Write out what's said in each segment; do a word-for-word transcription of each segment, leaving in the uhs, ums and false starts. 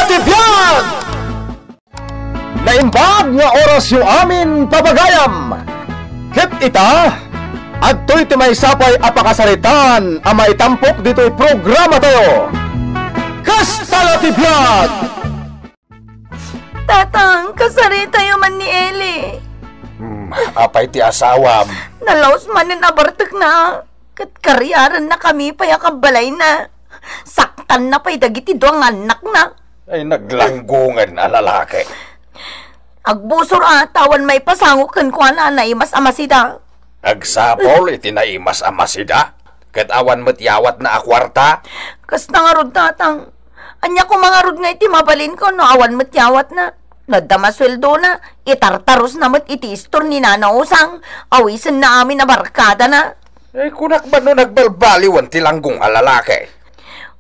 Ti biag! Naimbag nga orasyo amin, papagayam! Ket ita, adtoy ti maysa pay a pakasaritaan a maitampok ditoy programatayo. Kasta la ti biag! Tatang, kasaritayo man ni Eli. Hmm, apay ti asawam? Nalaus manen a bartekna. Ket kariarennakami pay a kabbalayna. Saktanna pay dagiti dua nga annakna. Ay, naglanggongen a lalaki. Agbusor a, ta awan maipasango kenkuana a naimas a masida. Agsapul iti naimas a masida, ket awan met yawatna a kuarta? Kasta ngarud, tatang. Ania koma ngarud nga iti mabalinko no awan met yawatna? No adda masueldona, itartarusna met iti istor ni Nana Usang, awisenna amin a barkadana. Ay, kunak ba no nagbalbaliwen ti langgong a lalaki?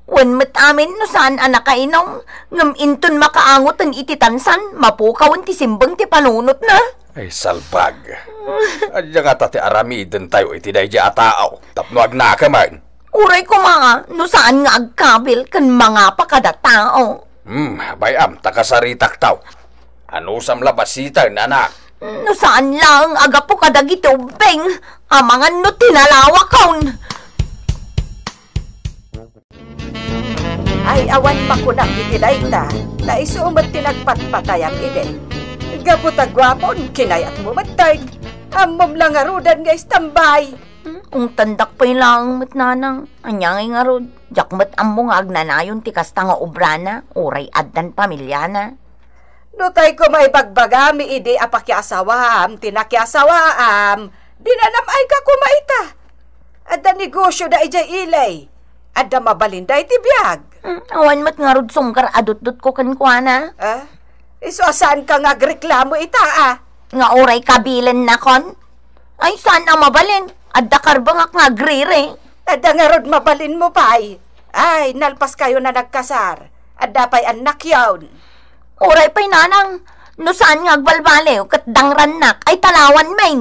Wen met amin no saan a nakainom, ngem inton makaangoten iti tansan, mapukawen ti simbeng ti panunotna. Ay, salbag. Ania ngata ti aramidentayo iti daydiay a tao tapno agnakemen? Uray koma, no saan nga agkabil ken mangapa kada tao. Hmm, bay-am ta kasaritakto. Anusam la basiten, anak? No saan laeng a gapu kadagiti ubbing, amangan no tinalawakon. Ay, awan makunak iti dayta, ta isu met ti nagpatpatayam idi. Gapu ta guapon, kinayatmo met tay. Ammom la ngaruden nga istambay. Hmm, ungtandak pay laeng met, nanang. Ania ngay ngarud, diak met ammo nga agnanayon ti kasta nga obrana, uray addan pamiliana. No tay koma ibagbagami idi a pakiasawaam ti nakiasawaam, dinanam-ayka koma ita. Adda negosio da idiay Eli. Adda mabalinda iti biag. Hmm, awan met ngarud sumgar a dutdutko kenkuana. Ah? Isu a saanka nga agreklamo ita, ah? Nga uray kabilennakon? Ay, saan a mabalin? Adda karbengak nga agriri. Adda ngarud mabalinmo pay. Ay, nalpaskayon a nagkasar. Adda pay annakyon. Uray pay, nanang, no saan nga agbalbaliw ket dangrannak, ay talawan men.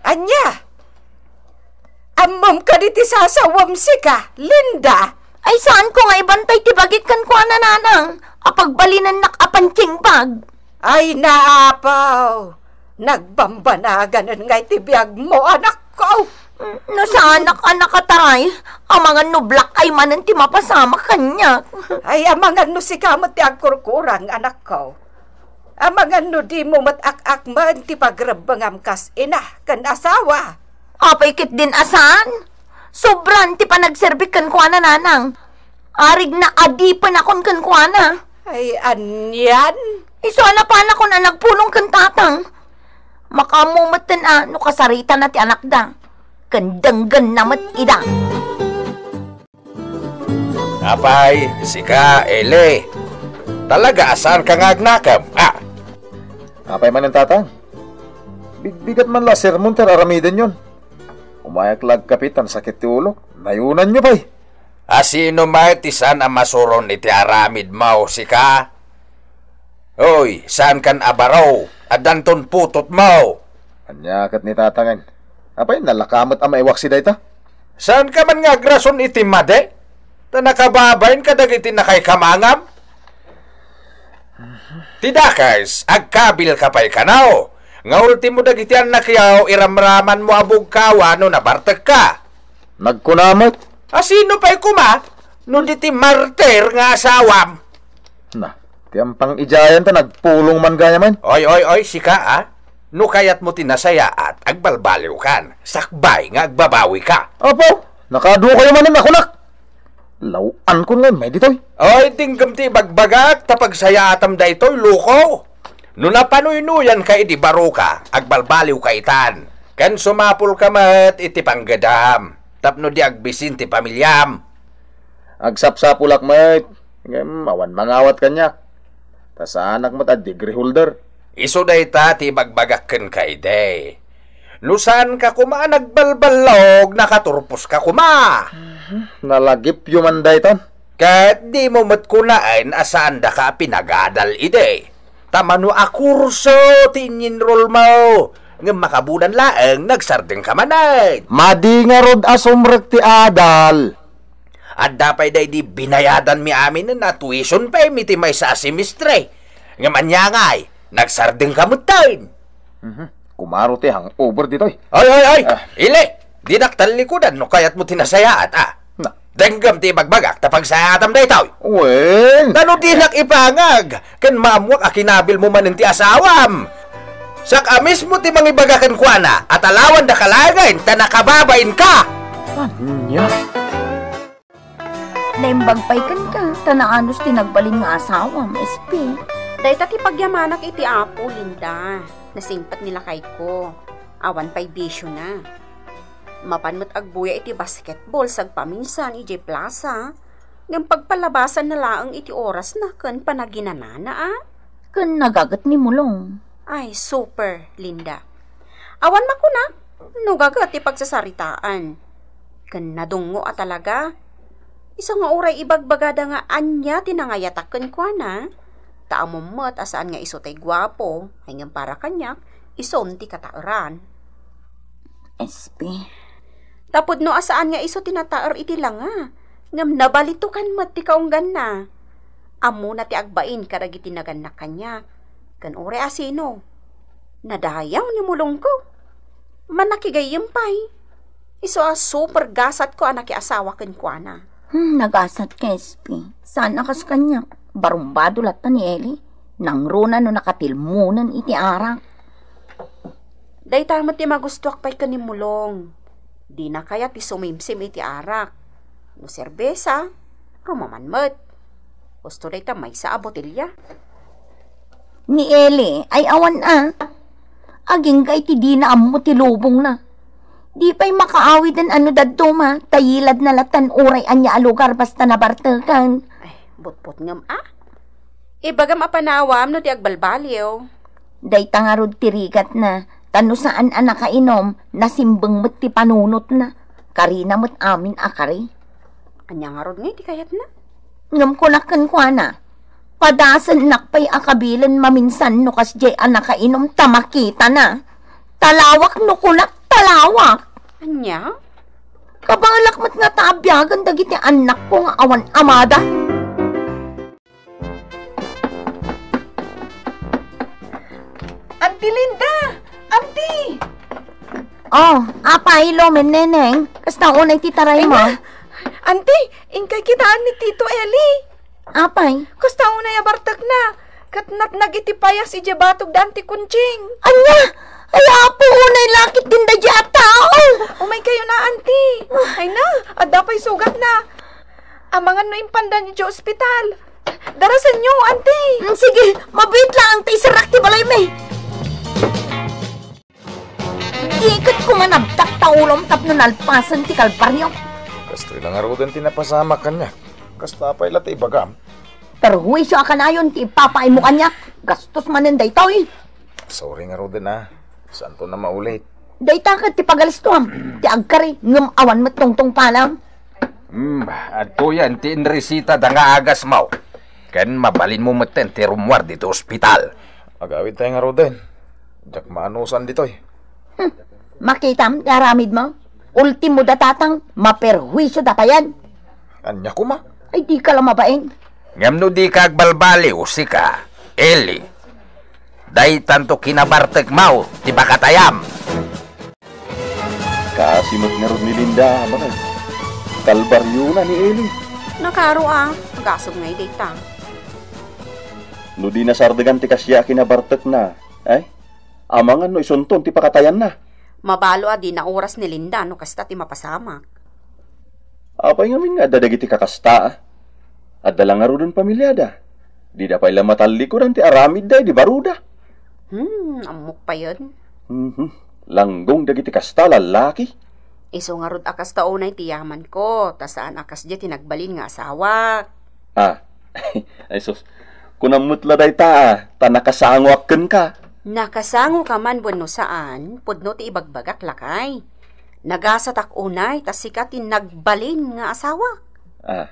Ania? Ammom kadi ti sasawem sika, Linda? Ay, saanko nga ibantay ti bagik kenkuana, nanang, a pagbalinennak a pantingbag. Ay, naapaw! Nagbambanaganen ngay ti biagmo, anakko! No saanak a nakataray, amangan no black eye manen ti mapasamak kaniak. Ay, amangan no sika met ti agkurkurang, anakko. Amangan no dimo met ak-akmen ti pagrebbengam kas ina ken asawa. Apay ketdin a saan? Sobran ti panagserbik kenkuana, nanang. Arigna a dipenakon kenkuana. Ay, anian? Isu a napanakon a nagpulong ken tatang. Makaammo metten a no kasaritana ti anakda. Ken denggenna met ida. Apay, sika, Eli. Talaga a saanka nga agnakem, a? Apay manen, tatang? Bigbigat man la a sermon ti ar-aramidenyon. Umayak la agkape ta nasakit ti ulok. Nayunanyo pay. A sino met ti saan a masuron iti aramidmo, sika? Oy, saankan a baro? Addanton putotmo. Ania ket ni tatangen? Apay, nalaka met a maiwaksi dayta? Saanka man nga agrason iti madi? Ta nakababain kadagiti nakaikamangam? Ti dakes, agkabilka pay kano, nga ultimo dagiti annakyo iramramanmo a bugkawa no nabartekka. Nagkuna met. A sino pay koma no di ti martir nga asawam? Na, ti ampang-idiayen ta nagpulong man gayam. Oy, oy, oy, sika, a? No kayatmo ti nasayaat, agbalbaliwkan. Sakbay nga agbabawika. Apo, nakadukayo manen a kunak. Law-ankon nga immay ditoy. Oy, dinggem ti ibagbagak, ta pagsayaatam daytoy, loko. No napanuynuyanka idi baroka, agbalbaliwka itan. Ken sumapulka met iti panggedam, tapno di agbisin ti pamiliam. Agsapsapulak met, ngem awan mangawat kaniak. Ta saanak met a degree holder. Isu dayta ti ibagbagak kenka idi. No saanka koma a nagbalballog, nakaturposka koma. Nalagipyo man daytan. Ket dimo met kunaen a saandaka a pinagadal idi. Ta mano a kurso ti inyinrolmo, ngem makabudan laeng, nagsardengka manen. Madi ngarud a sumrek ti adal. Adda pay daydi binayadanmi amin a tuition pay iti maysa a semestre. Ngem ania ngay, nagsardengka metten. Mhm. Kumaro ti hangover ditoy. Oy, oy, oy! Ah. Ili, dinak tallikudan no kayatmo ti nasayaat, a. Na. Denggem ti ibagbagak ta pagsayaatam daytoy. Wen. Tano dinak ipangag, ken maammuak a kinabilmo manen ti asawam. Siak a mismo ti mangibaga kenkuana a talawandaka laengen ta nakababainka. Ania? Naimbag pay kenka, ta naanus ti nagbalin nga asawam, S P. Dayta ti pagyamanak iti Apo, Linda. Nasingpet ni lakayko. Awan pay bisiona. Mapan met agbuya iti basketball sagpaminsan idiay plaza, ngem pagpalabasanna laeng iti orasna ken panaginanana, a. Ken nagaget ni Mulong. Ay, super, Linda. Awan makunak no gaget ti pagsasaritaan. Ken nadungngo a talaga. Isu nga uray ibagbagada nga ania ti nangayatak kenkuana, ta ammom met a saan nga isu tay guapo, ay ngem para kaniak, isun ti kataeran. S P. Ta pudno a saan nga isu ti nataer iti langa, ngem nabalitokan met ti kaungganna. Ammona ti agbain kadagiti nagannak kaniak, ken uray a sino. Nadayaw ni Mulongko. Mannakigayyem pay. Isu a super gasatko a nakiasawa kenkuana. Hmm, nagasat ka, S P. Saan a kas kaniak. Barumbado latta ni Eli. Nangruna no nakatilmonen iti arak. Dayta met ti magustoak pay ken ni Mulong. Dina kayat ti sumimsim iti arak. No serbesa, rumaman met. Husto dayta maysa a botelya. Ni Eli, ay awan a. Agingga iti dina ammo ti lubongna. Di pay makaawiden a no dadduma, ta yiladna latan uray ania a lugar basta nabartekan. Ay, butbot ngem a. Ibagam a panawam no ti agbalbaliw. Dayta ngarud ti rigatna, ta no saan a nakainom, nasimbeng met ti panunotna. Karina met amin a kari. Ania ngarud nga iti kayatna? Ngem kunak kenkuana, padasennak pay a kabilen maminsan no kasdiay a nakainom ta makitana. Talawak no kunak, talawak. Ania? Kabaelak met ngata a biagen dagiti annakko nga awan amada. Auntie Linda! Auntie! Oh, apay, Lomen, Neneng? Kasta unay ti taraymo? Ay na! Auntie, inkay kitaan ni Tito Eli. Apay? Kasta unay a bartekna. Ket natnag iti payas idiay batog da Auntie Conching. Ania? Ay, Apo, unay lakit din daydi a tao! Umaykayo na, Auntie. Ay na, adda pay sugatna. Amangan no impanda idiay ospital. Darasenyo, Auntie. Mm, sige, mabiit laeng ta iserrak ti balaymi. Di ket koma nabtak ta ulom tapno nalpasen ti kalbario. Kastoy la ngaruden ti napasamak kaniak. Kasta pay la ti ibagam. Perhuisio a kanayon ti ipapaaymo kaniak. Gastos manen daytoy. Sorry ngaruden a. Saanton a maulit. Dayta ket ti pagalistuam. Ti agkari, ngem awan met tungtungpalam. Hmm, adtoyen ti inresita da nga agasmo. Ken mabalinmo metten ti rummuar ditoy ospital. Agawidtay ngaruden. Diak maanusan ditoy. Hmm, makitam ti aramidmo? Ultimo da tatang, maperhuisio da payen. Ania koma? Ay, dika la mabain. Ngem no dika agbalbaliw, sika, Eli, daytanto kinabartekmo ti pakatayam. Kaasi met ngarud ni Linda, amangan. Kalbariona ni Eli. Nakaro a, agasem ngay dayta. No di nasardegan ti kasdiay a kinabartekna, ay, amangan no isunton ti pakatayanna. Mabalo a di naoras ni Linda no kasta ti mapasamak. Apay ngamin nga adda dagiti kakasta, a? Adda la ngaruden pamiliada. Dida pay la matallikudan ti aramidda idi baruda. Hmm, ammok payen. Mhm. Langgong dagiti kasta, lallaki. Isu ngarud a kasta unay ti yamanko, ta saan a kasdiay ti nagbalin nga asawak. Ah, ay sus, kunam met la dayta, a, ta nakasangoak kenka. Nakasangoka man wenno saan, pudno ti ibagbagak, lakay. Nagasatak unay ta sika ti nagbalin nga asawak. Ah,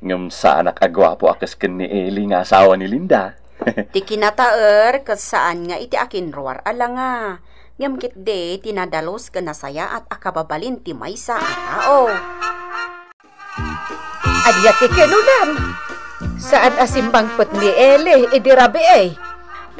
ngem saanak a guapo a kes ken ni Eli nga asawa ni Linda. Ti kinataer ket saan nga iti akinruar a langa, ngem ketdi ti nadalus ken nasayaat a kababalin ti maysa a tao. Ania ti kinunam? Saan a simmangpet ni Eli idi rabii?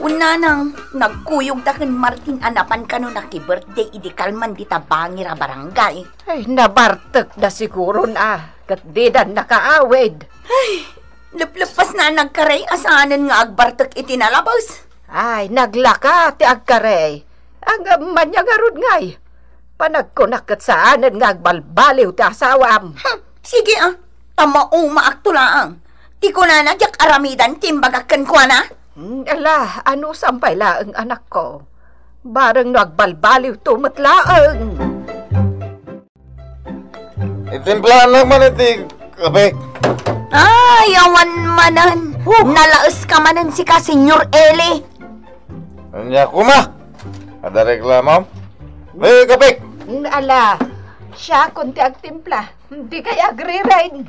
Wen, nanang, nagkuyogda ken Martin a napan kano naki-birthday idi kalman dita bangir a barangay. Ay, nabartekda siguron a, ket didan nakaawid. Ay, lepleppas na nagkaray a saanen nga agbartek iti nalabes. Ay, naglaka ti agkaray. Ngem ania ngarud ngay? Panagkunak ket saanen nga agbalbaliw ti asawam. Hmm, sige a, ta maumaakto laeng. Ti kunana diak aramidan ti imbagak kenkuana. Hmm, ala, anusam pay laeng, anakko. Bareng no agbalbaliwto met laeng. Itimplaannak man iti kape. Ay, awan manen. Oh. Nalaeska manen sika, Senyor Eli. Ania koma? Adda reklamo? Eh, kape! Mm, ala, siakon ti agtimpla. Dikay agrireng.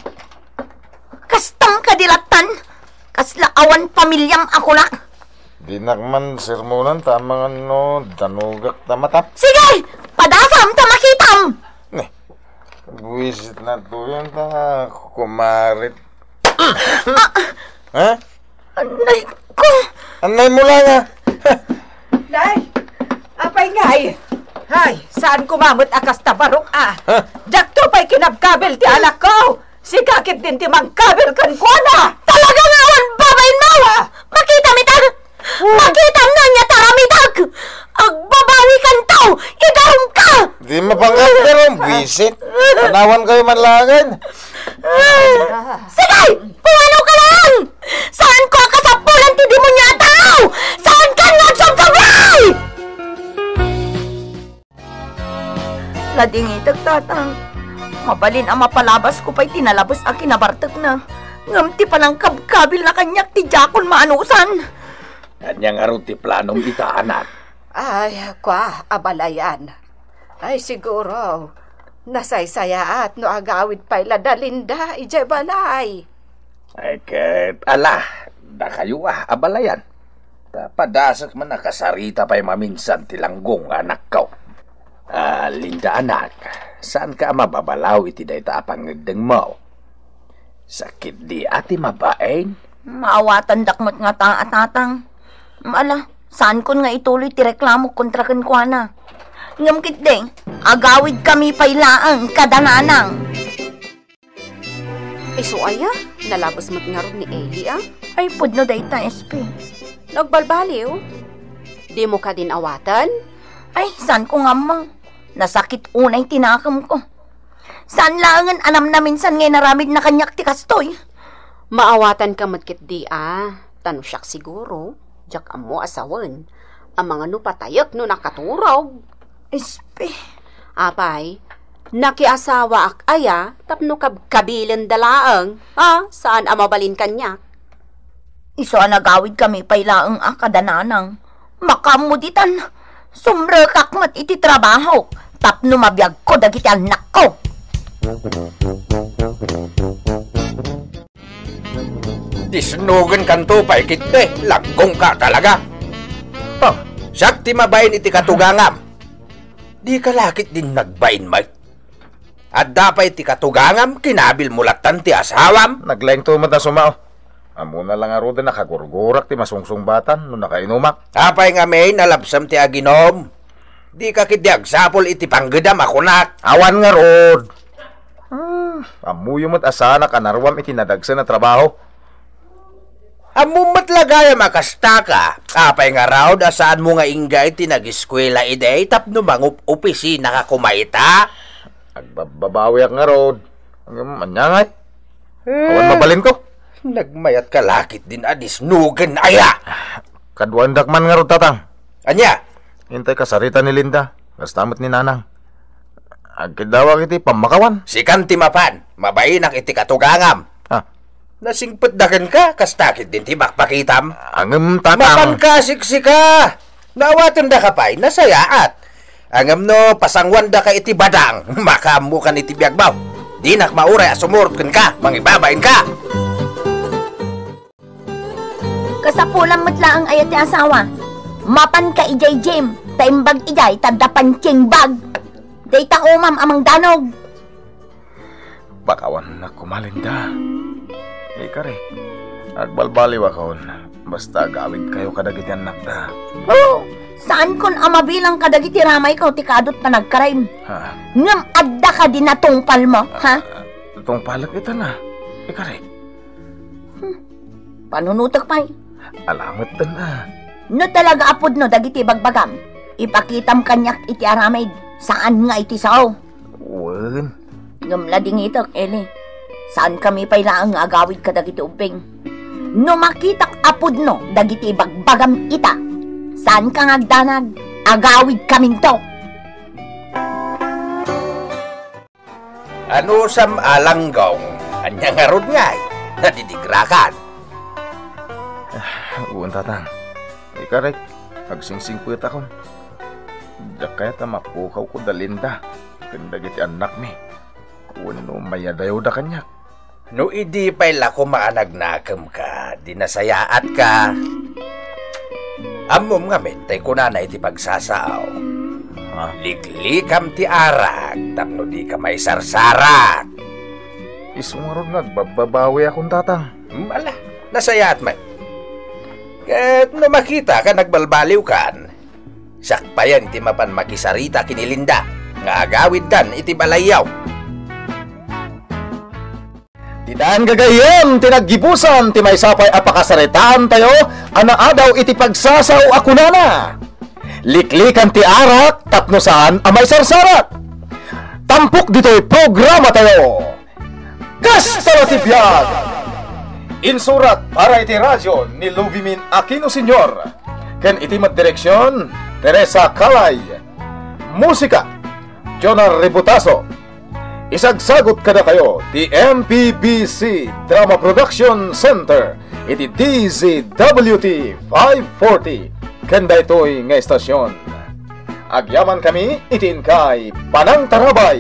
Kastam kadi lattan? Kasla awan pamiliam a kunak. Dinak man sermonan ta amangan no danogak ta matap. Sige! Padasam ta makitam! Ne, buwisit na to yan ta kumarit. Ah! Ha? Anay ko! Anay mo lang, ah! Nay! Apay ngay! Hay, saan ko mamut a kasta barok, ah? Ha? Diakto pay kinabkabil ti anak ko! Sika ketdin ti mangkabil kenkuana! Talaga nga awan babain mo! Ah! Makitam ita! Oh. Makitam no ania ti aramidak! Agbabawikanto! Idarumka! Di mapangat ka ron, buwisit. Tanawan kayo man lagan. Ah! Sige! Pumano ka lang! Saan ko a kasapulan ti demonyo a tao? Saan ka nga agsubsublay? Nadingitek, Tatang. Mabalin a mapalabasko pay ti nalabes a kinabartekna. Ngem ti panangkabkabilna kaniak ti diakon maanusan. Ania ngarud ti planom ita, anak? Ay, kua, abalayan. Ay, siguro, nasaysayaat no agawid pay la da Linda idiay balay. Ay, ket, ala, dakayo a, abalayan. Ta padasek man a kasarita pay maminsan ti langgong nga anakko. Ah, Linda, anak, saanka a mababalaw iti dayta a pangngeddengmo? Sakit di a ti mabain? Maawatandak met ngata a, Tatang. Ala, saankon nga ituloy ti reklamo kontra kenkuana. Ngem ketdi, agawidkami pay laeng kada nanang. Isu aya, nalabes met ngarud ni Eli a. Ay, pudno dayta, S P. Nagbalbaliw? Dimo kadin awaten? Ay, saanko nga ammo. Nasakit unay ti nakemko. Saan laengen a namnaminsan nga inaramidna kaniak ti kastoy. Maawatanka met ketdi a, ta no siak siguro, diak ammo a sawen, amangan no patayek no nakaturog. Ispe. Apay, nakiasawaak aya tapno kabkabilenda laeng, a, saan a mabalin kaniak. Isu a nagawidkami pay laeng a kada nanang. Makaammo ditan, sumrekak met iti trabahok tapno mabiagko dagiti annakko. Disnogenkanto pay ketdi, langgongka talaga. Oh, siak ti mabain iti katugangam. Dika la ketdin nagbain met. Adda pay ti katugangam, kinabilmo lattan ti asawam. Naglaingto met a sumao. Ammona la ngaruden a kagurgurak ti masungsungbatan no nakainumak. Apay ngamin a labsam ti aginom? Dika ketdi agsapul iti panggedam a kunak. Awan ngarud. Hmm, ammoyo met a saanak a naruam iti nadagsen a trabaho. Ammom met la gayam a kastaka. Apay ngarud a saanmo nga ingga iti nageskuela idi tapno mangup-opisinaka koma ita? Agbabbabawiak ngarud. Ngem ania ngay? Eh, awan mabalinko. Nagmayatka la ketdin a disnogen aya. Kaduaendak man ngarud, Tatang. Ania? Intay kasarita ni Linda. Kasta met ni Nanang. Agkiddawak iti pammakawan. Sikan ti mapan. Mabainak iti katugangam. Ah. Nasingpetda kenka, kasta ketdin ti pakpakitam. Ngem, Tatang. Mapanka a siksika. No awatendaka pay, nasayaat. Ngem no pasanguandaka iti badang, makaammokan iti biagmo. Dinak mauray a sumurot kenka, mangibabainka. Kasapulan met laeng aya ti asawa. Mapanka idiay gym, ta imbag idiay, ta adda punching bag. Dayta umam a mangdanog. Pakawannak koma, Linda. Ikarik, agbalbaliwakon, basta agawidkayo kadagiti annakda. Oh, saankon a mabilang kadagiti ramayko ti kaadut panagkarayem. Ha? Ngem adda kadi natungpalmo, ha? Ah, tungpalek ita na. Ikarik. Hmm. Panunotek pay. Alametten a. No talaga a pudno dagiti ibagbagam, ipakitam kaniak iti aramid, saan nga iti sao. Wen. Ngem ladingitek, Eli. Saankami pay laeng nga agawid kadagiti ubbing. No makitak a pudno dagiti ibagbagam ita, saanka nga agdanag, agawidkaminto. Anusam a langgong, ania ngarud ngay? Nadidigrakan. Ah, wen, Tatang. Ikarik, agsingsingpetakon. Diak kayat a mapukawko da Linda ken dagiti annakmi. Wenno mayadayawda kaniak. No idi pay la koma a nagnakemka, di nasayaatka. Ammom ngamin tay kunana iti pagsasao. Ha? Liklikam ti arak tapno dika maisarsarak. Isu ngarud nga agbabbabawiakon, Tatang. Hmm, ala, nasayaat met. Ket no makitaka nagbalbaliwkan, siak payen ti mapan makisarita ken ni Linda nga agawiddan iti balayyo. Ditan gagayyem ti naggibusan ti maysa pay a pakasaritaantayo a naadaw iti pagsasao a kunana, "Liklikan ti arak tapno saan a maisarsarak." Tampok ditoy programatayo, Kasta ti biag! Insurat para iti radyo ni Luvimin Aquino Senior, ken iti met direksion, Teresa Calay. Musika, Jonah Ributaso. Isagsagot kadakayo ti M P B C Drama Production Center iti D Z W T five forty ken daytoy nga estasion. Agyamankami iti inkay panangtarabay.